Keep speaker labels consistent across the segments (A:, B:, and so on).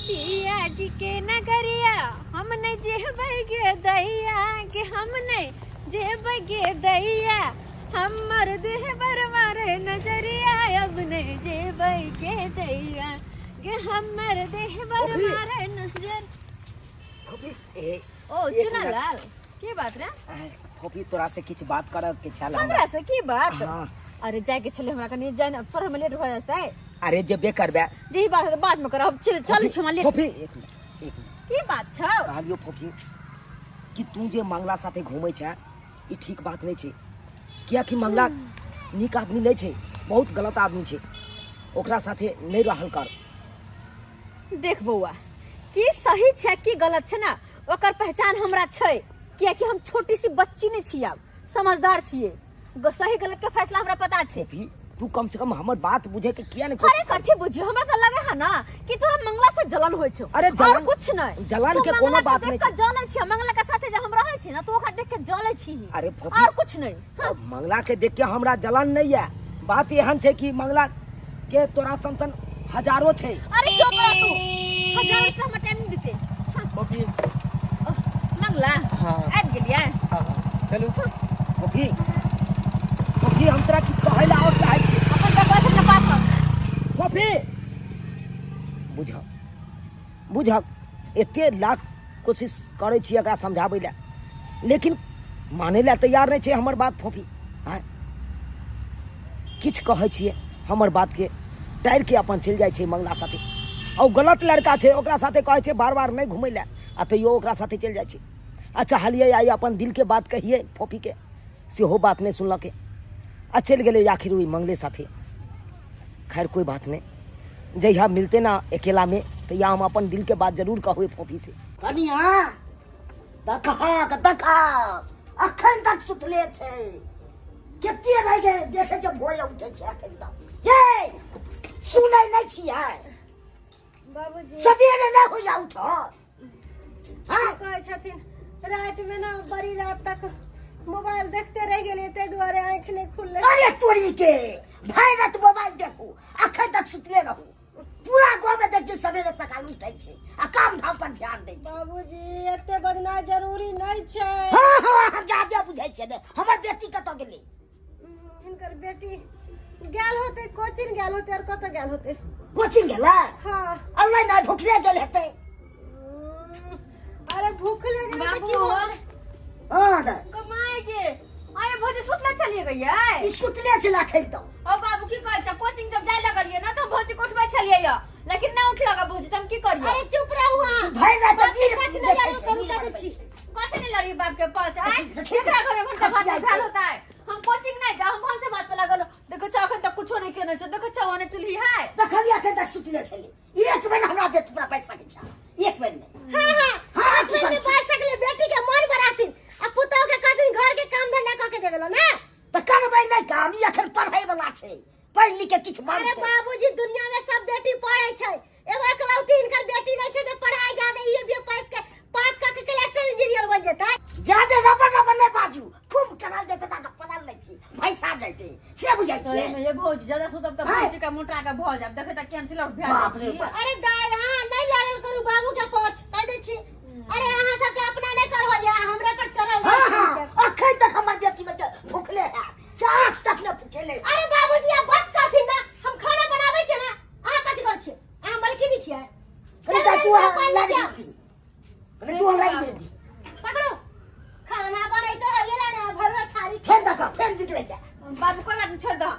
A: पिया जी के नगरिया हम नहीं जेबै गे दैया के, हम नहीं जेबै गे दैया, हमर देह पर मारे नजरिया, अब नहीं जेबै गे दैया गे, हमर देह पर मारे नजर।
B: ए
A: ओ
B: एक
A: चुना
B: मिनट।
A: लाल, की बात रे?
B: फोफी, तोरा से किछु बात करऽ के छल
A: हमरा से की बात?
B: हाँ।
A: अरे जाय के छले हमरा कनी, जाय ने पढ़े में लेट भऽ जेतै।
B: अरे जेबे करबे।
A: जे बात है बाद में करब, चल चल छी हमरा लेट।
B: फोफी, एक मिनट, एक मिनट।
A: की बात छौ?
B: कहलियो फोफी कि तू जे मंगला साथे घूमै छै ई ठीक बात नहीं छै, कियाकि मंगला नीक आदमी नहीं छै, बहुत गलत आदमी छै, ओकरा साथे नहीं रहल कर।
A: देख बौआ, की सही छै की गलत छै ना ओकर पहचान हमरा छै, कियाकि हम छोटी सी बच्ची नहीं छी, आब समझदार छियै, सही गलत के फैसला हमरा पता छै।
B: फोफी, तू कम से कम हमर बात बुझे के किया नहीं
A: अरे
B: कोशिश
A: कथी बुझियो, हमरा तो लगे है ना कि तोरा मंगला से जलन होय छौ।
B: अरे
A: और कुछ नहीं,
B: जलन
A: तू
B: के कोनो
A: मंगला
B: बात
A: देख
B: नहीं
A: के जलै छी, मंगला के साथे जे हम रहै छी ना तो ओकरा देख के जलै छी।
B: अरे फोफी,
A: और कुछ नहीं।
B: हाँ। मंगला के देख के हमरा जलन नहीं है, बात एहन छै कि मंगला के तोरा सन सन हजारों छै।
A: अरे चुप रह तू, हजारों से हमरा टाइम नहीं देते। हाँ।
C: फोफी।
A: मंगला।
C: हाँ।
A: आबि गेलियै?
C: हाँ, हाँ। चलू।
B: फोफी, फोफी, हम तोरा किछु कहै लए आओर चाहै छी।
A: अपन बकवास अपना पास रख।
B: फोफी, बुझ बुझ, एते लाख कोशिश करै छी एकरा समझाबै लए, लेकिन मानै लए तैयार नहि छै हमर बात फोफी। हाँ, किछु कहै छियै हमर बातके टारि के अपन चलि जाइ छै मंगला साथे। आ गलत लड़का छै, ओकरा साथे कहै छै बार बार नहि घुमै लए, आ तैयो ओकरा साथे चलि जाइ छै। आ चाहलियै आइ अपन दिलके बात कहियै फोफीके, सेहो बात नहि सुनलकै आ चलि गेलै आखिर ओहि मंगले साथे। खैर कोई बात नहीं, जहिया मिलते ना अकेला में तहिया हम अपन दिल के बात जरूर कहबै फोफी से। कनिया देखा देखा अखन तक सुतले छै, कते रहि गेल देखै छै भोरे उठै छै अखन तक। ये सुनै नहि छियै
D: बाबूजी,
B: सबेरे नहि होइया उठल। हाँ?
D: कहै छथिन राति में ना बड़ी रात तक मोबाइल देखते रह गेलियै, ताहि दुआरे आँखि नहि खुललै।
B: अरे तोरी के भरि राति मोबाइल देखू, अखन तक सुतले रहू, पूरा गाँव में देख छियै सबेरे सकाल उठै छै आ काम धाम पर ध्यान दै छै।
D: बाबूजी एते बजनाइ जरूरी नहि छै।
B: हाँ हाँ, अहाँ जादे बुझै छियै ने। हमर बेटी कतऽ गेलै?
D: हिनकर बेटी गेल होतै कोचिंग, गेल होतै और कतऽ गेल होतै?
B: कोचिंग गेलै?
D: हाँ।
B: अल्लाह नहि भुखले गेल हेतै।
D: अरे भूखले गेलै तऽ की
A: बाबू।
D: भऽ गेलै?
B: हाँ दाइ।
A: कमाए गे, आये भौजी सुतले चलिए गई?
B: ई सुतले छलै अखन तक।
A: ओ बाबू की कहै छै, कोचिंग जब जाय लगलियै ना तऽ भौजी के उठबै छलियै या, लेकिन नहि उठलक भौजी तऽ हम की करियै?
D: अरे चुप रहू अहाँ।
B: भरि राति
D: बाप के
B: नील
D: पाछ नहि
B: देखै
D: लड़ू,
B: छै,
D: करू
B: नील
D: कऽ दै
B: बनबै
D: छी।
B: छै।
A: कथी नहि लड़ी बाप के पाछ? आय
B: देखी,
A: केकरा घर में भनसा भात
B: खसियाइ
A: भेल
B: छै।
A: होतै? हम कोचिंग नहि जाउ, हम भनसे भात पे लागल। देखो छौ अखन तक कुछो नहि केने छै, देखो छौ ओने चूल्ही है।
B: देखलियै अखन तक सुतले छलै, एक बेर हमरा बेटी पर बैठ सकै छै, एक बेर नहि।
D: हाँ हाँ,
B: हाँ,
D: एक
B: की
D: बेर
B: करै
D: नहि
B: छी?
D: बाजि सकलै, बेटी के मन बढ़ाथिन आ पुतहु के कहथिन घर के काम धंधा कऽ के देबे ला ना।
B: तऽ करबै नहि काम, ई अखन पढ़ै वाला छै, पढ़ि लिख के किछु
D: अरे
B: बनतै।
D: बाबूजी दुनिया में सब बेटी पढ़ै छै, एगो एकलौती हिनकर बेटी नहि छै जे पढ़ाई जादे ये बी पास के पास कऽ के कलेक्टर इंजीनियर बन जेतै।
B: जादे रबर रबर नहि बाजू, खूब करल जेतै तऽ पढ़ल नहि छी, भैंसा जेतै से बुझै छियै।
A: सही में ये भौजी ज्यादा सुतब तऽ
B: हाँ।
A: भौजी का मोटा के भऽ जायब, देखै तऽ कैंसिल आउट भए
B: बाप रे
A: जाइ छी।
B: बाप।
D: अरे दाइ अहाँ नहि लड़ल करू बाबू के पक्ष, कहि दै छी। अरे अहाँ सबके अपना नहि करहो या हमरे पर चढ़ल
B: हाँ
D: रहै छी।
B: हाँ, अखन तक हमर बेटी में तऽ भुखले है, साँझ तक ने भुखेले।
D: अरे बाबूजी आप बस करथिन ना, हम खाना बनाबै छियै ना, अहाँ कथी करै छियै? अहाँ मलकिनी छियै।
B: अरे दाइ, तू
D: चल, पानि
B: लाड़ी
D: लऽ के
B: दी। अरे तू हमरा लाड़ी दी।
D: पकड़ो, खाना बनैतो है ये लाने भरल थारी।
B: फेर देखो, फेर बिगड़ै छै।
A: बाबू कोई बात नहीं, छोड़ दो,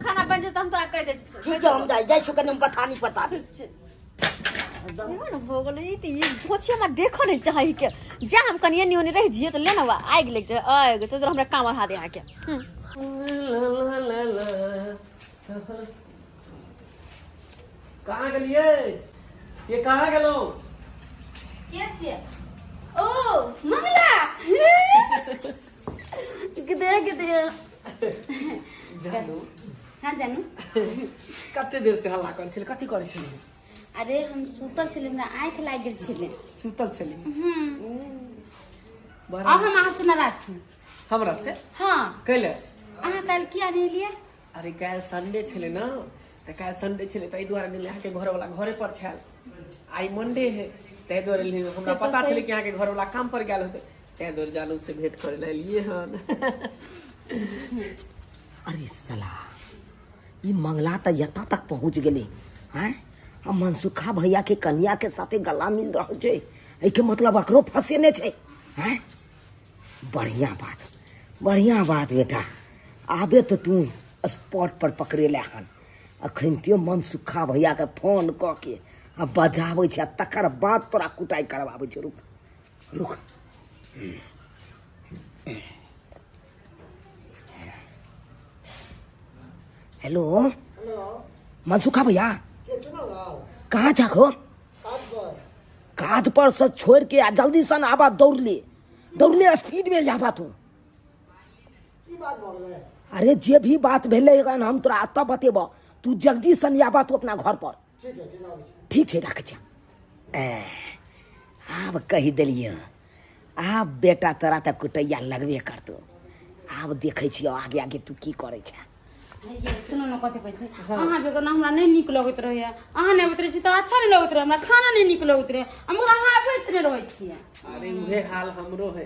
A: खाना बन जेतै हम तोरा कहि दै छियौ।
B: ठीक छै, हम जाइ छी कनि, हम बथानी पर ताबे।
A: एहन हो गेलै ई तऽ ई भोछी हमरा देखऽ नहि चाही के, जा हम कनि एनी ओनी रहि जियै तऽ ले ने वा आगि लागि जाय, आगि तऽ हमरा काम बढ़ा दे अहाँके।
C: कहाँ गेलियै ये, कहाँ गेलहुँ?
E: के छियै? ओ मंगला,
A: गिदे गिदे।
C: जानू।
E: हाँ जानू।
C: कते देर से हल्ला करै छलै, कथी करै छलै?
E: अरे हम सुतल छलियै, हमरा आँखि लागि गेल छलै।
C: सुतल छली?
E: और हम अहाँ से नाराज छी।
C: हमरा से?
E: हाँ।
C: कैले?
E: अहाँ काल्हि किया नहि एलियै?
C: अरे काल्हि संडे छलै ना, तऽ काल्हि संडे छलै ताहि दुआरे नहि, अहाँके घरवाला घरे पर छल। आइ मंडे है ताहि दुआरे एलियै। हमरा
E: से तऽ
C: पता
E: सही।
C: छलै कि अहाँके घरवाला काम पर गेल होतै, ताहि दुआरे जानू से भेंट करे लए एलियै हन।
B: अरे साला, ई मंगला तऽ एतऽ तक पहुँच गेलै। आँय, आ मनसुखा भैया के कनिया के साथे गला मिल रहल छै, एहिके मतलब एकरो फंसेने छै। आँय, बढ़िया बात, बढ़िया बात बेटा। आबे तऽ तू स्पॉट पर पकड़ेले हन। अखन त्यो मनसुखा भैया के फोन कऽ के आ बजाबै छै, आ तकर बाद तोरा कुटाइ करबाबै छै। रुक रुक। हेलो मनसुखा भैया, कहाँ जाको? काज पर से छोड़ के आ जल्दी सन आबा, दौड़ ले दौड़ ले, स्पीड में आबा तू। अरे जे भी बात भेलै हन हम तोरा एतऽ बतेबऽ, तू जल्दी सन आबा तू अपना घर पर। ठीक छै, राखै छियै। आब कहि देलियै, आब बेटा तोरा तऽ कुटैया लगबे करतौ। आब देखै छियौ आगे आगे तू की करै छै।
E: ये सुनू ने, कथी कहै छै, अहाँ बेगर ने हमरा नहि नीक लगैत रहैया। अहाँ नहि अबैत रहै छी तऽ अच्छा नहि लगैत रहै, हमरा खाना नहि नीक लगैत रहै, आ मगर अहाँ अबैत नहि रहै छियै।
C: अरे उहे हाल हमरो है,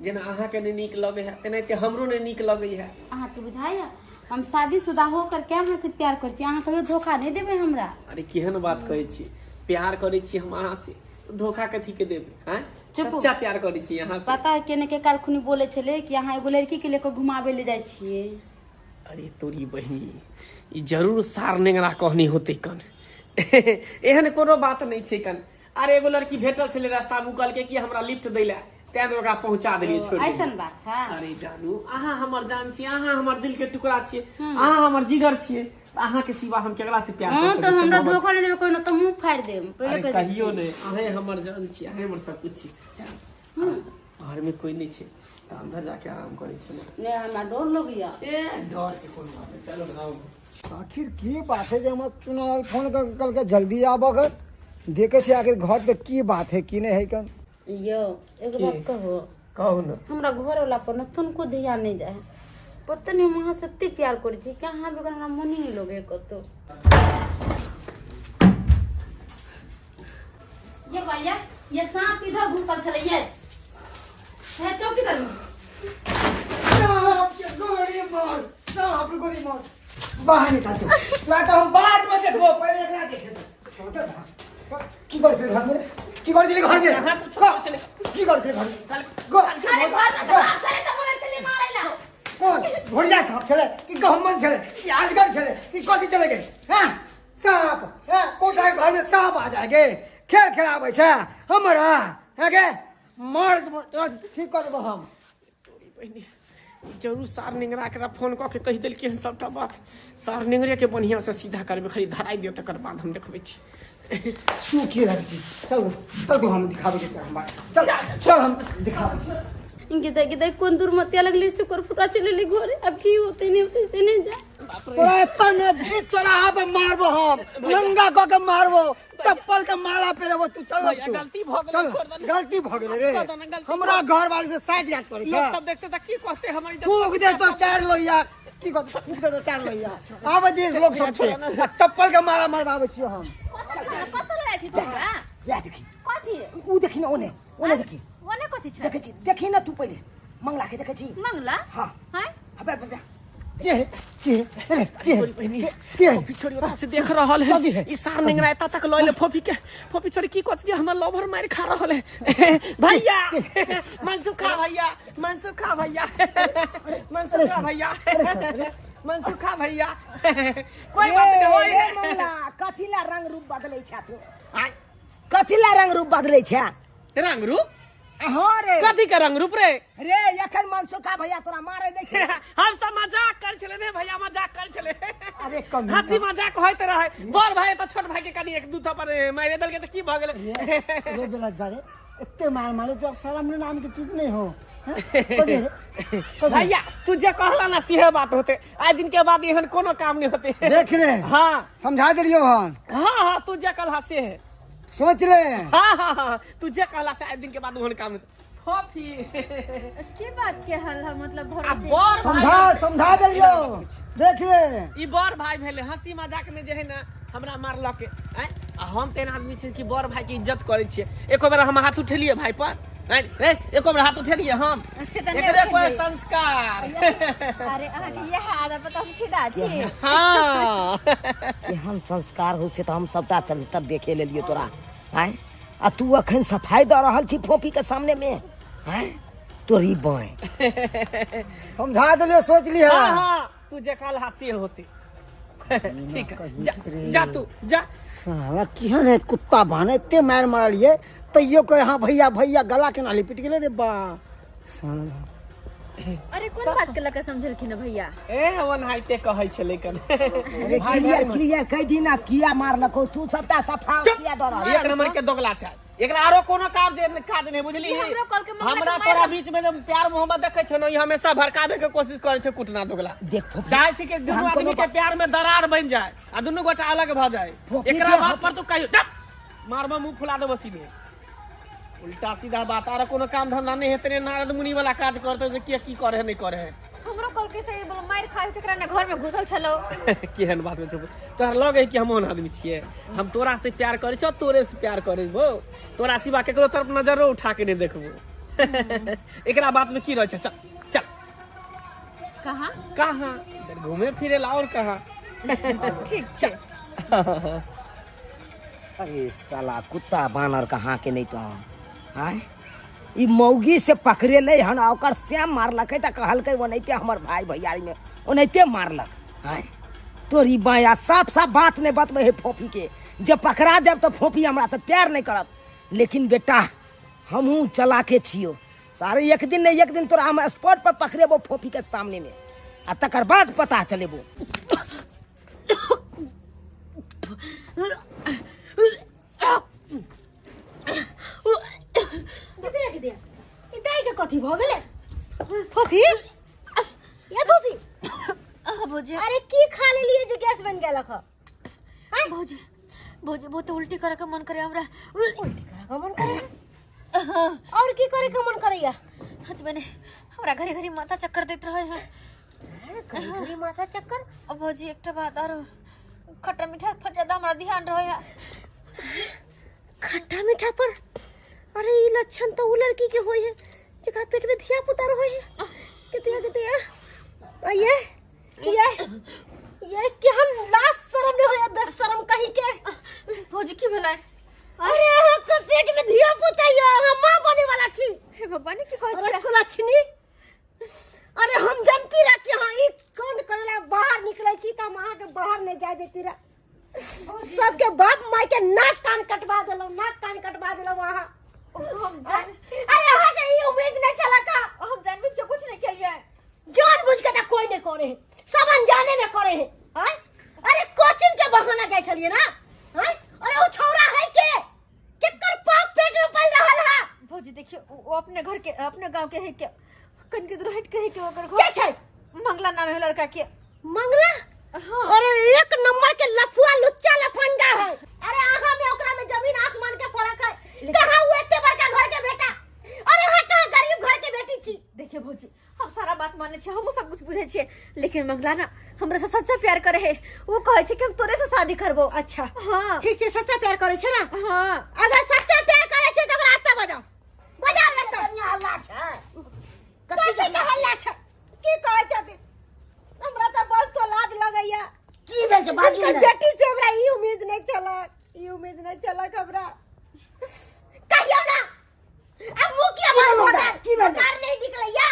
C: जेना अहाँके नहि नीक लगै है तेनाहिते हमरो नहि नीक लगै है।
E: अहाँके बुझाइया हम शादीशुदा हो करके अहाँ से प्यार करै छी, अहाँ कहियो धोखा नहि देबै हमरा।
C: अरे केहन बात कहै छी, प्यार करै छी हम अहाँ से, धोखा कथी के देबै? आँय,
E: चुप।
C: सच्चा प्यार करै छी अहाँ से।
E: पता है केने के काल खुनी बोले छलै कि अहाँ एगो लड़की के लेके घुमाबै ले जाइ छियै।
C: अरे तोरी बहिनी, ई जरूर सार नेंगरा कहनी होतै कन। एहन कोनो बात नहि छै कन। अरे एगो लड़की भेटल छलै रास्ता मे, उ कहलकै कि हमरा लिफ्ट दै लए, तें दुआरे ओकरा पहुंचा देलियै, छोड़ि देलियै।
E: ऐसन बात है।
C: अरे जानू, अहाँ हमर जान छियै, अहाँ हमर दिल के टुकड़ा छियै, अहाँ हमर जिगर छियै, अहाँ के सिवा हम केकरा से प्यार
E: हाँ
C: कर
E: तो
C: सकै छी?
E: हमरा
C: मोहब्बत।
E: धोखा नहीं देबै कोई ना तो मुंह फाड़ देब, पहिले
C: अरे
E: कहि दै
C: कहियो
E: छी।
C: नहि, अहें हमर जान छी, अहें हमर सब कुछ छी। घर में कोई नहीं छै तऽ अंदर जाके आराम करै छी।
E: नहीं हमरा डर लगैया।
C: ए डर के कोन बात है, चलो गाँव।
F: आखिर की बात है जे हमरा चुनाव फोन कर कल के जल्दी आबऽ कर, देखे छी आखिर घर पे की बात है की नहीं है कन।
E: यो एगो
C: की?
E: बात कहो।
C: कहू ने।
E: हमरा घर वाला पर न तनको ध्यान नहीं जाए, पता नहीं हम अहाँ से एते प्यार करै छी कि अहाँ बगैर हमरा मन ही नहीं लगे कतौ। ये भैया, ये सांप इधर घुसल छलै, ये है चौकीदार में।
F: सांप के गोली मार, सांप के गोली मार, बाहर निकाल दो। तोरा तो हम बाद में देखबो, पहले एकरा देखे। चल चल चल, की कर छले घर में? की कर छले घर में?
C: अहाँ कुछो करै छलै।
F: की कर छले घर में? गो
E: अरे घर में सांप छलै तऽ बोलै छलै मारै ला।
F: कौन घोड़िया सांप छले कि गहमन छले कि अजगर छले कि कथी चले गए? हाँ सांप, हाँ कोठा के घर में सांप आ जाएगे, खेल खेलाबै छै हमरा है के मार तोरा ठीक कर देबो हम।
C: बहिनी, जरूर सार नेंगरा के फोन कऽ के कहि देलकै हन सबटा बात। सार नेंगरे के बढ़िया से सीधा करबै, खाली धराइ दियौ तकर बाद हम देखबै छी।
F: तू की रहै छी? चल चल, तू हम दिखाबै छी तोरा हम बात। चल चल, हम दिखाबै छी।
E: गिदा गिदा कोन दुर्मतिया लगली से कोर फुटा चलेली घरे, अब की होते नहीं होते से नहीं जा।
F: तोरा एतऽ ने बीच चौराहा पे मारबो हम, नंगा कऽ के मारबो, चप्पल के माला पहिरेबो। तू चल
C: भैया,
F: तू।
C: गलती भऽ गेलै,
F: चल,
C: छोड़ दे ने।
F: गलती भऽ गेलै रे।
C: छोड़ दे ने, गलती
F: हमरा घर वाली से साइड याद करै छै।
C: लोक सब देखते तऽ की कहते हमर इज्जत?
F: फूक दे तो चार लोहिया, की कहते, फूक दे तो चार लोहिया। आबै दिस लोक सब छै आ चप्पल के माला मरबाबै छियै हम।
A: कतऽ लऽ जाइ छी तू हमरा?
B: वएह देखी।
A: कथी?
B: उ देखी ने, ओने ओने देखी।
A: ओने कथी छै?
B: देखै छी, देखी ने तू पहिले मंगला के देखै छी।
A: मंगला?
B: हाँ।
A: हैं?
B: अबे अबे।
F: के है के है अरे के है
C: तोरी बहिनी,
F: के है?
C: फोफी छोरी ओतऽ से देख रहल है।
F: कथी है?
C: ई सार नेंगरा एतऽ तक लऽ एलै फोफी के। फोफी छोरी की कहत जे हमर लवर मारि खा रहल है। भैया मनसुखा भैया, मनसुखा भैया, मनसुखा भैया, मनसुखा भैया, कोई बात नहीं होई।
B: रे मंगला, कथी ला रंग रूप बदलै छै तू? आय, कथी ला रंग रूप बदलै छै?
C: रंग रूप?
B: हाँ रे।
C: कथी के रंग रूप रे?
B: रे एखन मनसुखा भैया तोरा मारे नै छै।
C: हम सब मजाक कर छले ने भैया, मजाक कर छले।
F: अरे कम
C: हंसी मजाक होइत रहे। बड़ भाई तऽ छोट भाई के कनी एक दू थप्पड़ मारि देलकै तऽ की भऽ गेलै?
F: रे बेला जा रे, एते मार मारे तो शर्म नाम के चीज नहीं हो। हैं? कथी रे? कथी?
C: भैया तू जे कहला ना सीहे बात होते, आइ दिन के बाद एहन कोनो काम नहीं होते।
F: देख रे।
C: हाँ।
F: समझा देलियो हन।
C: हाँ हाँ, तू जे कहला से है।
F: सोच ले।
C: हाँ हाँ हाँ, तू जे कहला से आइ दिन के बाद ओहन काम होते। फोफी
A: की बात के हल है मतलब भर
C: आ बड़ भाई
F: समझा समझा देलियो, देख ले।
C: ई बड़ भाई भेले, हंसी मजाक में जे है ना हमरा मारलक। आँय आ हम तेहन आदमी छी कि बड़ भाई के इज्जत करै छियै। एको बेर हम हाथ उठेलियै भाई पर? नहीं रे, एको बेर हाथ उठेलियै हम?
A: से तऽ नहि
C: एकरे कोई
A: उठेलियै।
C: संस्कार।
A: अरे अहाँके इएह आदत पता हम सीधा छी।
C: हाँ।
B: केहन संस्कार हो से तऽ हम सबटा चरित्र देखे लेलियै तोरा। आँय, आ तू अखन सफाई दऽ रहल छी फोफी के सामने में? आँय तोरी बाँय।
F: समझा देलियो, सोच लिहा।
C: हाँ हाँ, तू जे काल हासी होती। ठीक है, जा जा तू जा।
F: साला केहन है कुत्ता बहन, एते मारि मारलियै तैयो कहे हाँ भैया भैया, गला केना लिपट गेलै रे बा साला।
A: अरे कोन बात के लऽ कऽ समझलखिन भैया?
C: ए ओनाहिते कहै छलै कने।
B: अरे क्लियर क्लियर कहि दी ना, किया मारलको? तू सबटा सफा किया दऽ रहल?
C: एक नंबर के दोगला छै, एकरा आरो कोनो काम जे काज नहि बुझली।
A: ई हमरो कहलकै मंगला के
C: हमरा
A: मारि।
C: तोरा बीच में जब प्यार मोहब्बत देखै छौ ने, ई हमेशा भड़काबे के कोशिश करै छै कुटना दोगला।
B: देख फोफी,
C: चाहे छी कि दुनू
B: हम कोनो
C: आदमी के प्यार में दरार बन जाए आ दुनू गोटा अलग भऽ जाए।
B: फोफी
C: एकरा
B: के
C: बात पर तू कहियो चुप मारबा मुंह फुला देबो सीधे। उल्टा सीधा बात, आरो कोनो काम धंधा नहि हेतै ने, नारद मुनि वाला काज करतै जे के की करे है नहि करे है।
A: हमरो कहलकै से बोलो मारि खाय केकरा ने घर में घुसल छलो।
C: केहन बात में छौ? तोहरा लगे कि हम ओहन आदमी छियै? हम तोरा से प्यार करै छियौ, तोरे से प्यार करै बो, तोरा सिवा केकरो तरफ नजरो उठा के नहि देखबो। एकरा बात में की रहै छै? चल चल।
A: कहाँ?
C: कहाँ, इधर घूमे फिरे ला और कहाँ।
A: ठीक छै।
B: अरे साला कुत्ता बानर कहाँ के नहीं तो। आँय, ई मौगी से पकड़ेलै हन आ ओकर श्याम मारलकै तऽ कहलकै ओनाहिते हमर भाई भैयारी में ओनाहिते मारलक। आँय तोरी बाया, साफ साफ बात नहीं बतबै है फोफी के, जब पकड़ा जाब तऽ फोफी हमरा से प्यार नहीं करत। लेकिन बेटा हमहूँ चलाके छियो सारे, एक दिन नहीं एक दिन तोरा हम स्पॉट पर पकड़ेबो फोफी के सामने में आ तकर बाद पता चलेबो।
D: देख दे, ई दाइ के कथी भऽ गेलै? फोफी, ये फोफी।
A: अहाँ भौजी।
D: अरे की खा लेलियै जे गैस बनि गेलक हँ?
A: भौजी भौजी बहुत उल्टी करे के मन करे हमरा।
D: उल्टी करे के मन करे? और की करे के मन करैया?
A: हाथ में हमरा घड़ी घड़ी माथा चक्कर दैत रहे है।
D: घड़ी घड़ी माथा चक्कर?
A: अब भौजी एकटा बात आरो, खट्टा मीठा पर ज्यादा हमरा ध्यान रहे है।
D: खट्टा मीठा पर? अरे ई लक्षण तो उ लड़की के होई है जेकरा पेट में धिया पुता रहे है। कितिया कितिया ये ये केहन लाज शरम नहीं होया, बेशरम कहीं के।
A: भौजी की भेलै?
D: अरे अहाँ के पेट में धिया पुता या अहाँ माँ बने वाला छी।
A: हे भगवान की कहै
D: अरे
A: छियै?
D: कुलक्षणी, अरे हम जानती रह कि हाँ ई कांड करेला बाहर निकले छी त हम अहाँ के बाहर नहीं जाय देती रह। सबके बाप माय के नाक कान कटवा देलहुँ, नाक कान कटवा देलहुँ अहाँ।
A: हम जान
D: अरे अहाँ से ई उम्मीद नहीं छला का।
A: हम जानबूझ के कुछ नहीं केलियै।
D: जानबूझ के त कोई नहीं करे है, सब अनजाने में करे है। आँय? अरे कोचिंग के बहाना जाय छलियै ना? आँय? अरे ओ छौड़ा है के केकर पाप पेट में पल रहल है?
A: भौजी देखियो वो अपने घर के अपने गांव के है के कन के दूर हट के है के ओकर घर
D: के छै?
A: मंगला नाम है लड़का के।
D: मंगला?
A: हाँ।
D: अरे एक नंबर के लफुआ लुच्चा लफंगा है। अरे अहाँ में ओकरा में जमीन आसमान के फर्क है। कहाँ वो एते बड़का घर के बेटा, अरे अहाँ कहाँ गरीब घर के बेटी छी।
A: देखिए भौजी हम सारा बात माने छियै, हमहूँ सब कुछ बुझै छियै, लेकिन मंगला ना हमरा से सच्चा प्यार करे है। वो कहै छै कि हम तोरे से शादी करबो।
D: अच्छा
A: हाँ
D: ठीक छै, सच्चा प्यार करे छै ना?
A: हाँ।
D: अगर सच्चा प्यार करे छै त ओकरा रास्ता बजाओ, बजाओ लगता।
B: हल्ला छै।
D: कथी के हल्ला छै? की कहै छथिन? हमरा त बस तो लाज लगैया।
B: की भेल छै बाजू
D: हिनकर
B: ने?
D: बेटी से हमरा ई उम्मीद नहीं छलक, ई उम्मीद नहीं छलक हमरा। कहियो ना अब मुंह किया बंद हो गेल?
B: की भेल?
D: कार नहीं निकलैया।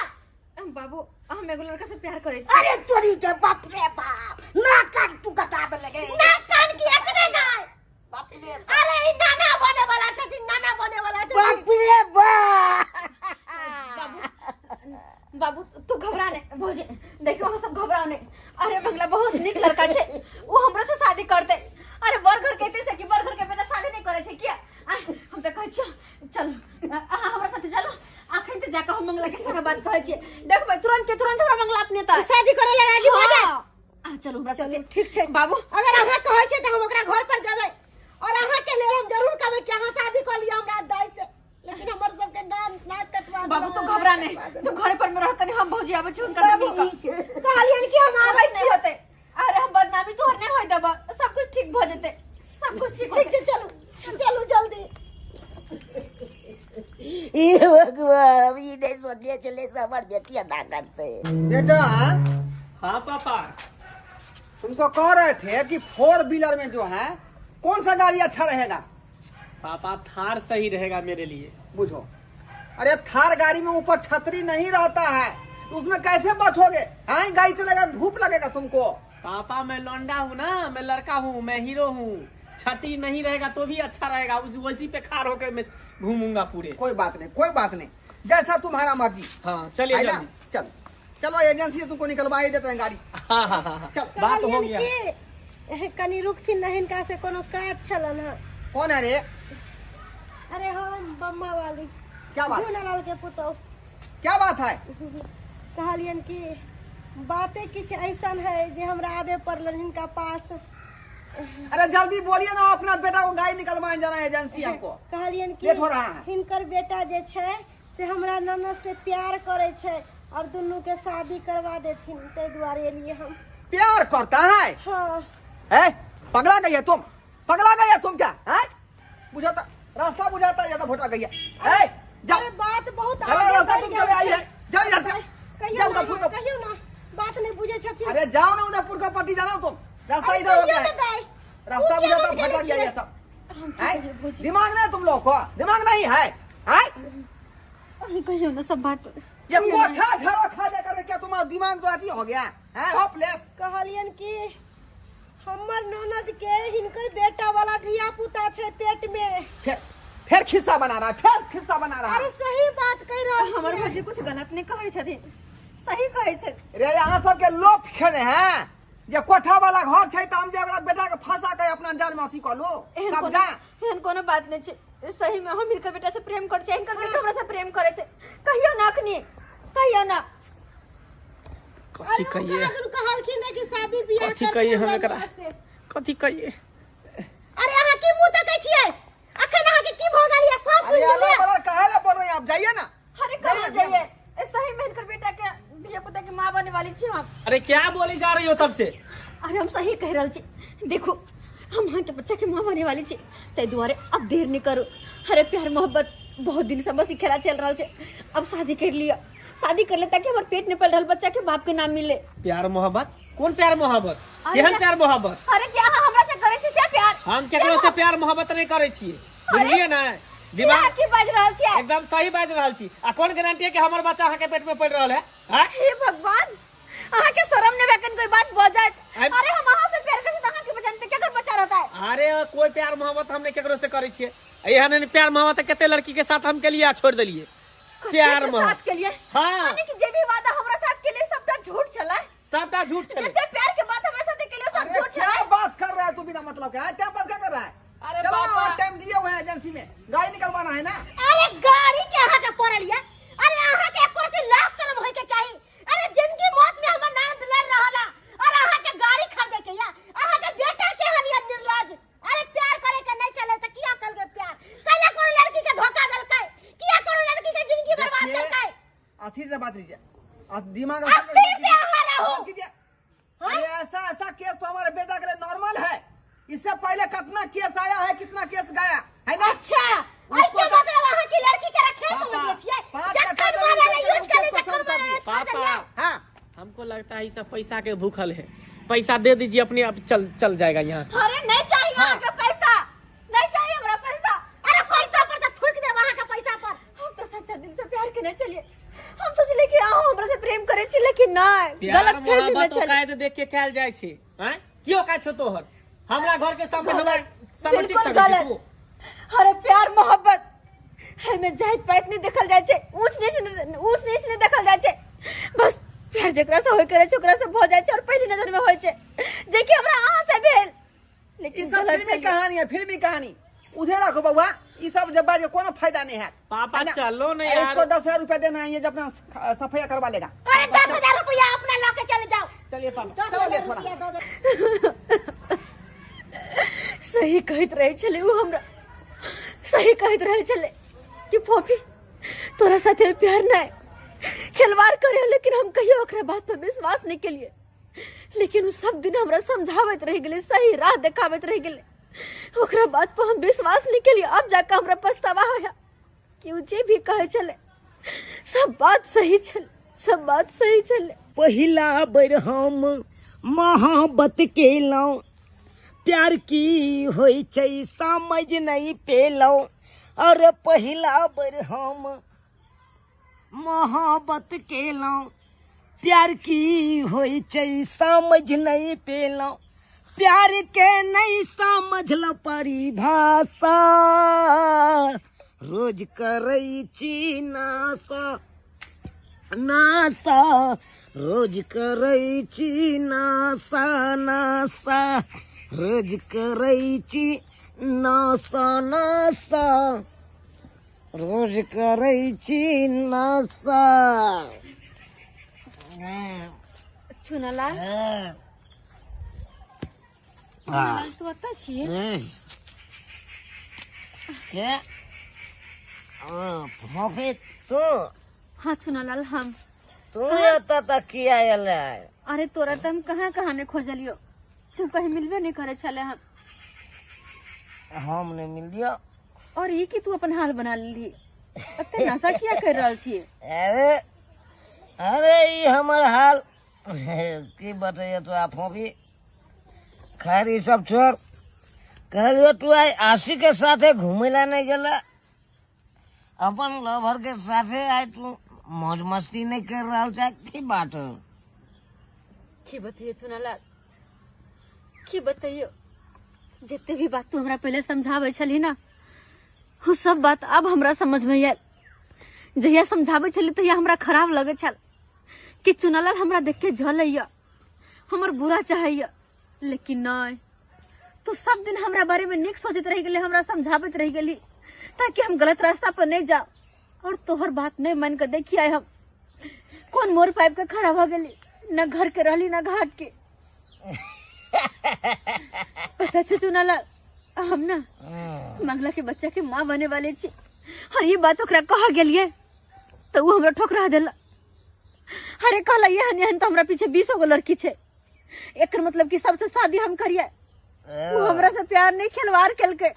A: बाबू हम एगो लड़का से प्यार करे छी।
B: अरे तोरी के बाप रे बाप, नाक कान तू कटा देलकै।
D: नाक कान की एतने नहीं।
B: बाप रे।
D: अरे ई नाना बने वाला छथिन, नाना बने वाला छथिन।
B: बाप रे बाप।
A: बाबू तू घबरा नहीं भौजी, देखियो हम सब घबराओ नहीं। अरे मंगला बहुत नीक लड़का छै, वो हमरा से शादी करते। अरे बर घर कहते से कि बर घर के बेटा शादी नहीं करे छै किया? हम त कहै छियो चल अहाँ हमरा साथे चलो, अखन त जाके हम मंगला के सारा बात कहै छियै। देखबै तुरंत के तुरंत हमरा मंगला अपने त
D: शादी करे ला राजी हो जाए।
A: आ चलू हमरा साथे।
D: ठीक छै
A: बाबू।
D: अगर अहाँ कहै छियै त हम ओकरा घर पर जेबै और अहाँ के लेल हम जरूर कहबै कि अहाँ शादी कर लिअ हमरा दाइ से, लेकिन हमर सबके नाम नाक कटवा
A: बाबू तू घबरा नहीं, तू घर पर में रह कनी, हम भौजी आबै छी हुनका से मिल कऽ।
D: कहलियन कि हम आबै
A: आबै छी होते। अरे हम बदनामी तोहर नहीं होय देबऽ, सब कुछ ठीक भऽ जेतै, सब कुछ ठीक
D: ठीक छै चल।
B: हे भगवान, ई नहि सोचने छलै से हमर बेटी एना करतै।
F: बेटा।
C: हाँ पापा।
F: तुमको कह रहे थे कि फोर व्हीलर में जो है कौन सा गाड़ी अच्छा रहेगा?
C: पापा थार सही रहेगा मेरे लिए।
F: बुझो, अरे थार गाड़ी में ऊपर छतरी नहीं रहता है, तो उसमें कैसे बैठोगे? हाँ, गाड़ी चलेगा धूप लगेगा तुमको।
C: पापा मैं लौंडा हूँ ना, मैं लड़का हूँ, मैं हीरो हूँ, छतरी नहीं रहेगा तो भी अच्छा रहेगा, उस वैसी पे खार होकर मैं घूमूंगा पूरे।
F: कोई बात नहीं, कोई बात नहीं, जैसा तुम्हारा मर्जी।
C: हाँ चलिए
F: है ना?
C: जल्दी।
F: चलो चलो, एजेंसी से तुमको निकलवा ही देते हैं गाड़ी।
C: हाँ हाँ हाँ हाँ।
F: चल।
C: बात हो गया।
D: कि कनी रुकथिन न, हिनका से कोनो काज छलन हँ।
F: कौन है रे?
D: अरे हम बम्मा वाली।
F: क्या बात?
D: झूनालाल के पुतोह।
F: क्या बात है?
D: कहलियन कि बातें किछु ऐसन है जे हमरा आबे पड़लन हिनका पास।
F: अरे जल्दी बोलिए ना, अपना बेटा को गाड़ी निकलवाने जाना है एजेंसी हमको।
D: कहलियन कि
F: लेट हो रहा है।
D: हिनकर बेटा जे छै से हमरा ननद से प्यार करे छै और दुनू के शादी करवा देथिन, ताहि दुआरे एलियै हम।
F: प्यार करता है?
D: हाँ।
F: है पगला गई है तुम, पगला गई है तुम क्या है? बुझाता रास्ता बुझाता है, भोटा गई है। है जाओ।
D: अरे बात बहुत
F: चलो
D: आगे
F: रास्ता
D: बढ़ि
F: तुम
D: गेल
F: चले आई
D: छै।
F: है, जाओ इधर से।
D: कहियौ
F: जाओ
D: ना,
F: उधर फुटका।
D: कहियौ ना, बात नहीं बुझे छथिन।
F: अरे जाओ ना उधर पुरका पट्टी जाना तुम, रास्ता
D: अरे
F: इधर हो
D: कहियौ
F: गया है।
D: ना दाइ।
F: रास्ता
D: उ किया
F: बुझाता
D: बंद केने
F: भटक गया
D: छियै?
F: ये सब है? दिमाग नहीं तुम लोग को, दिमाग नहीं है, है?
A: अहीं कहियौ ना सब बात।
F: ये कोठा झाड़ा खा जा करके क्या तुम्हारा दिमाग तो अति हो गया है? होपलेस।
D: कहलियन कि हमर ननद के हिनकर बेटा वाला धिया पुता छै पेट में।
F: फिर फिर खिस्सा बना रहा है, फिर खिस्सा बना रहा है।
D: अरे सही बात कहि रहल
A: हमर
D: छियै।
A: भौजी कुछ गलत नहीं कहै छथिन, सही कहै छथिन।
F: रे यहाँ सबके लोप खेने हैं जे कोठा वाला घर छै त हम जे ओकरा बेटा के फंसा के अपना जाल में अथी कऽ लू
A: एहन
F: कब्जा।
A: कोनो एहन कोनो बात नहीं छै। सही में हम हिनकर बेटा से प्रेम करै छियै, हिनकर बेटा हमरा से प्रेम करै छै। कहियौ ना अखनी, कहियौ ना।
C: कथी
D: अरे
C: कहिए?
D: ओ कहलखिन कि शादी बियाह
C: कथी
D: करथिन
C: कहिए हम
D: हमरा
C: एकरा?
D: ननद से।
C: कथी कहिए?
D: अरे अहाँ की मुंह तकै छियै? अखन अहाँ के की भऽ गेल या सब
F: अरे
D: सुनि
F: अलग
D: लेलियै?
F: बगल काहे ला बोल रहे हैं आप, जाइए ना।
A: अरे कहाँ
F: जाइए,
A: जाइए? ए, सही में हिनकर बेटा के धिया पुता के माँ बने वाली छी हम।
C: अरे क्या बोली जा रही हो तब से?
A: अरे हम सही कह रहल छी, देखो हम अहाँ के बच्चा के माँ बने वाली छी, ताहि दुआरे अब देर नहीं करू। अरे प्यार मोहब्बत बहुत दिन से बस ई खेला चल रहल छै, अब शादी कर लिअ, शादी कर ले ताकि हमर पेट नहीं पल रहल बच्चा के बाप के नाम मिले।
C: प्यार मोहब्बत? कौन प्यार मोहब्बत?
A: अरे
C: केहन प्यार मोहब्बत?
A: अरे जे अहाँ हमरा से करै छी से प्यार।
C: हम केकरो से प्यार मोहब्बत नहीं करै छियै, बुझलियै ना? दिमाग
A: की बाजि रहल छियै?
C: एकदम सही बाजि रहल छी। आ कोन गारंटी है कि हमर बच्चा अहाँ के पेट में पड़ रहल है? हाँ?
A: हे भगवान, अहाँ के शर्म नहीं बैकन कोई बात बजत?
C: अरे-
A: अरे हम अहाँ से प्यार करै छी त अहाँ के बच्चा केकर बच्चा रहता है?
C: अरे कोई प्यार मोहब्बत हमने केकरो से करै छियै। एहन एहन प्यार मोहब्बत कते लड़की के साथ हम केलियै आ छोड़ देलियै। प्यार
A: के
C: मोहब्बत
A: साथ के लिए?
C: हाँ।
A: यानी कि जे भी वादा हमरा साथ के लिए सबटा झूठ छलै।
C: सबटा झूठ छलै।
A: जते प्यार के बात हमरा साथ के लिए सब
F: अरे
A: झूठ
F: क्या
A: छलै।
F: बात कर रहा है तू बिना मतलब के? टाइम पास क्या कर रहा है?
C: अरे
F: चलो ना,
C: पापा।
F: और टाइम दिए हुए हैं एजेंसी में, गाड़ी निकलवाना है ना।
D: अरे गाड़ी के अहाँ के पड़ल या? अरे अहाँ के एको रत्ती लाज शरम होय के चाही। अरे जिंदगी मौत में हमर ननद लड़ रहल है और अहाँ के गाड़ी खरीदे के या अहाँ के बेटा के हन या निर्लज। अरे प्यार करे के नहीं चले त किया कल के प्यार? कल कोनो लड़की के धोखा देलकै, किया कोनो लड़की के जिंदगी बर्बाद
F: देखिए,
D: केलकै?
F: अथी से बात लीजिए, दिमाग
D: अस्थिर से अहाँ रहू।
F: बात कीजिए। अरे ऐसा ऐसा केस तो हमारे बेटा के लिए नॉर्मल है, इससे पहले कितना केस आया है, कितना केस गया है ना।
D: अच्छा, आई के मतलब अहाँ की लड़की के रखे समझ छियै?
F: पाँच
D: जखन
F: कट्ठा
D: वाला
F: जमीन
D: ले यूज
F: के
D: कर ले,
F: उसको
D: जखन
F: सब कर
D: वाला
F: दिए।
D: ले छोड़
C: पापा।
D: देलियै।
F: हाँ
C: हमको लगता है ये सब पैसा के भूखल है, पैसा दे दीजिए अपने आप चल चल जाएगा यहाँ से।
A: अरे नहीं चाहिए
F: हाँ।
A: अहाँ के पैसा, नहीं चाहिए हमरा पैसा।
D: अरे पैसा पर त थूक देब अहाँ के पैसा पर।
A: हम तो सच्चा दिल से प्यार करने चलिए, हम सोचले कि अहाँ हमरा से प्रेम करे छी, लेकिन नहीं,
C: प्यार
A: गलत फहमी में
C: मोहब्बत
A: चले।
C: औकात देख के कैल जाइ छै। हैं कियो का छौ तोहर? हमरा घर के सामने हमरा सामने टिक
A: बिल्कुल
C: सकै छी
A: गलत।
C: तू?
A: अरे प्यार मोहब्बत हमें जात पात नहीं देखल जाइ छै, ऊंच नीच ऊंच नीच नहीं देखल जाइ छै, बस प्यार जकरा से होय करे छै ओकरा से भऽ जाइ छै और पहली नजर में होय छै, जे कि हमरा अहाँ से भेल,
F: ये
A: लेकिन
F: सब
A: गलत
F: फिल्मी
A: छै।
F: कहानी है, फिल्मी कहानी उधर रखो बउआ, ये सब जब बात कोनो फायदा नहीं है।
C: पापा
F: है ना?
C: चलो ना यार।
F: इसको 10,000 रुपया देना है, ये जब अपना सफाया करवा लेगा।
D: अरे 10,000 रुपया अपना लऽ के चले जाओ।
C: चलिए पापा।
D: दस
F: चलो ले
D: हजार
F: थोड़ा।
D: रुपया दऽ दे।
A: सही कहैत रहे छलै ओ हमरा, सही कहैत रहे छलै कि फोफी तोरा साथे प्यार नहीं खिलवाड़ करे, लेकिन हम कहियो ओकरा बात पर विश्वास नहीं केलिए, लेकिन उ सब दिन हमरा समझाबैत रहि गेलै, सही राह देखाबैत रहि गेलै, ओकरा बात पर हम विश्वास नहीं केलिए। अब जाकर हमरा पछतावा होया। कि उ जे भी कहै छलै सब बात सही छल, सब बात सही छलै।
B: पहिला बेर हम मोहब्बत केलहुँ, प्यार की होइ छै समझ नहीं पेलहुँ। अरे पहिला बेर हम मोहब्बत केलहुँ, प्यार की होइ छै समझ नहीं पेलहुँ। प्यार के नहीं समझल परिभाषा, रोज करै छी नासा नासा, रोज करै छी नासा नासा, रोज करै छी नासा नासा, रोज करै छी नासा।
A: चुनालाल, चुनालाल तू अतऽ छियै?
B: के फोफी तू?
A: हाँ चुनालाल हम।
B: तू एतऽ तक किया एलै?
A: अरे तोरा तऽ हम कहाँ कहाँ ने खोजलियो, तू कहीं मिलबे नहीं करे छले।
B: हम नहीं मिलियो।
A: और ई की तू अपन हाल बना लेली, एते नशा किया कर रहल छियै?
B: अरे अरे ई हमर हाल की बतैयो तोरा फोफी। खैर ई सब छोड़, कहलियो तू आइ आशी के साथे घूमे ला नहीं गेला, अपन लवर के साथे आइ तू मौज मस्ती नहीं कर रहल छै, की बात?
A: की बतैयो चुनालाल, की बतैयो, जते भी बात तू हमरा पहले समझाबै छली ना, वो सब बात अब हमरा समझ में आयल। जहिया समझाबै छली तहिया हमरा खराब लगै छल कि चुनालाल हमरा देख के जलैया, हमर बुरा चाहैया, लेकिन नहीं, तू सब दिन हमरा बारे में नीक सोचैत रहि गेली, हमरा समझाबैत रहि गेली ताकि हम गलत रास्ता पर नहीं जाओ। और तोहर बात नहीं मान के देखिए हम कौन मोर पाइप के खड़ा हो गेली, न घर के रहली न घाट के। पता छे चुनालाल, हम ना मंगला के बच्चा के माँ बने वाले छी, और ये बात ओकरा कह गेलिए तो वो हमरा ठोकरा देला। अरे कहला एहन एहन तो हमरा पीछे 20 गो लड़की छे, एकर मतलब कि सबसे शादी हम करिए। वो हमरा से प्यार नहीं खिलवाड़ केलकै,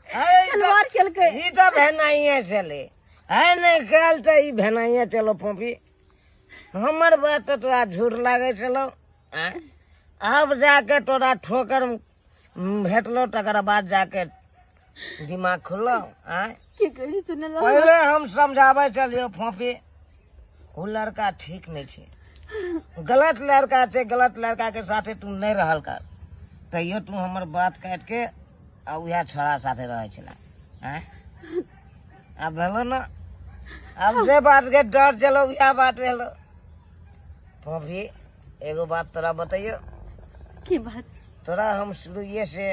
A: खिलवाड़ केलकै।
B: ई तो भेनाइए चले है नहीं कल तो ई भेनाइए चलो फोफी, हमर बात तो तोरा झूठ लागे चलो। अब जाके तोरा ठोकर भेटलो तकर बाद जाके दिमाग खुलो।
A: की कहै चुनल,
B: पहले हम समझाबै चलियो फोफी, वो लड़का ठीक नहीं छे, गलत लड़का छे, गलत लड़का के साथे तू नहीं रहल कर, तैयो तू हमर बात काट के आ उएह छोड़ा साथे रहै छला। आब भेलो ना, अब जे बात के डर चलो उएह बात भेलो। फोफी एगो बात तोरा बतैयो।
A: की बात?
B: तोरा हम शुरुए से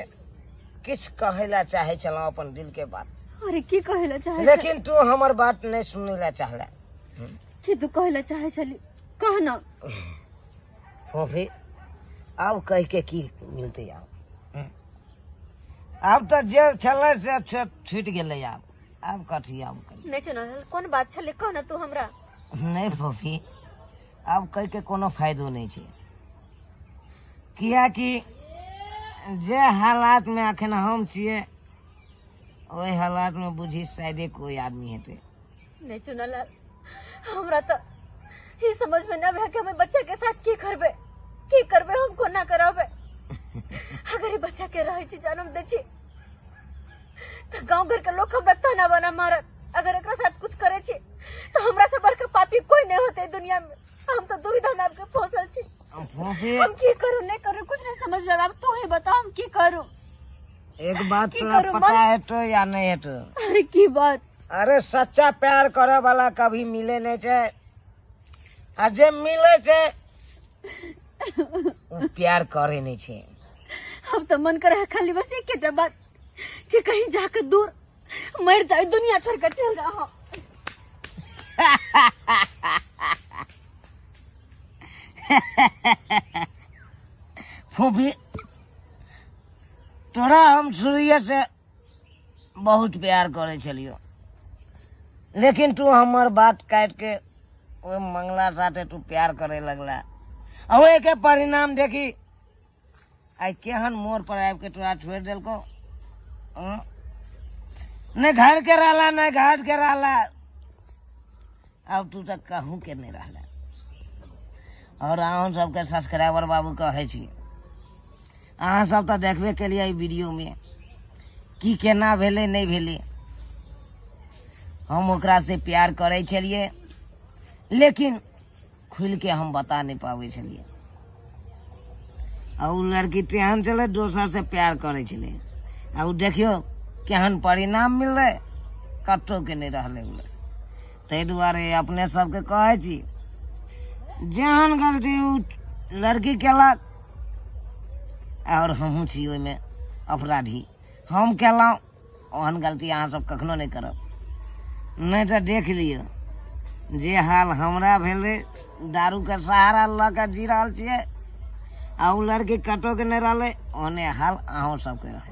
B: किछु कहै ला चाहै छलहुँ अपन दिल के बात।
A: अरे की कहै ला चाहै?
B: लेकिन तू हमर बात नहीं सुनै ला चाहला।
A: की तू कहै ला चाहै छली, कह ना।
B: फोफी आब कह के की मिलतै? आब आब तऽ जे छलै से छूटि गेलै, आब आब कथी आब
A: नहीं चुनालाल, कोन बात छलै कह ना तू हमरा।
B: नहीं फोफी, आब कह के कोनो फायदो नहीं छै, कियाकि जे हालात में अखन हम छियै ओहि हालात में बुझी शायदे कोई आदमी हेतै।
A: नहीं चुनालाल, हमरा तो ई समझ में न आबै कि हम बच्चा के साथ की करबै, की करबै, हम कोना करबै। अगर ई बच्चा के रहै छी जन्म दै छी तो गांव घर के लोग हमरा ताना बना मारत, अगर एकरा साथ कुछ करे छी तो हमरा से बड़का पापी कोई नहीं होते दुनिया में। हम तो दुविधा में आके फंसल छी, हम की करू नहीं करू कुछ नहीं समझ में आब। तू ही बता हम की करू।
B: एक बात तोरा पता है तो या नहीं है तो?
A: अरे की बात?
B: अरे सच्चा प्यार करे वाला कभी मिले नहीं छे, आ जे मिले छे उ प्यार करे नहीं छे।
A: हम तो मन करे खाली बस एक बात जे कहीं जाकर दूर मर जाए, दुनिया छोड़कर चल रहा।
B: फूफी तोरा हम शुरुए से बहुत प्यार करे छलियो, लेकिन तू हमर बात काट के ओहि मंगला साथे तू प्यार करे लगला, आ ओहि के परिणाम देखी आइ केहन मोड़ पर आबि के तोरा छोड़ि देलको। नहि घर के रहला नहि घाट के रहला, आब तू तऽ कहूँ के नहि रहला। और अहूँ सबके सब्सक्राइबर बाबू कहै छी, अहाँ सब तऽ देखबे केलियै एहि वीडियोमे की केना भेलै नहि भेलै। हम ओकरा से प्यार करै छलियै, लेकिन खुलि के हम बता नहि पाबै छलियै। आ ओ लड़की तेहन छलै, दोसर से प्यार करै छलै। आ ओ देखियौ केहन परिणाम मिललै, कतहु के नहि रहलै ओ लड़की। ताहि दुआरे अपने सबके कहै छी, जेहन गलती ओ लड़की केलक, आओर हमहूँ छी ओहिमे अपराधी, हम केलहुँ ओहन गलती अहाँ सब कखनो नहि करब, नहि तऽ देख लियौ जे हाल हमरा भेलै। दारूके सहारा लऽ कऽ जी रहल छियै, आ ओ लड़की कतहुके नहि रहलै, ओहने हाल अहूँ सबके रहै।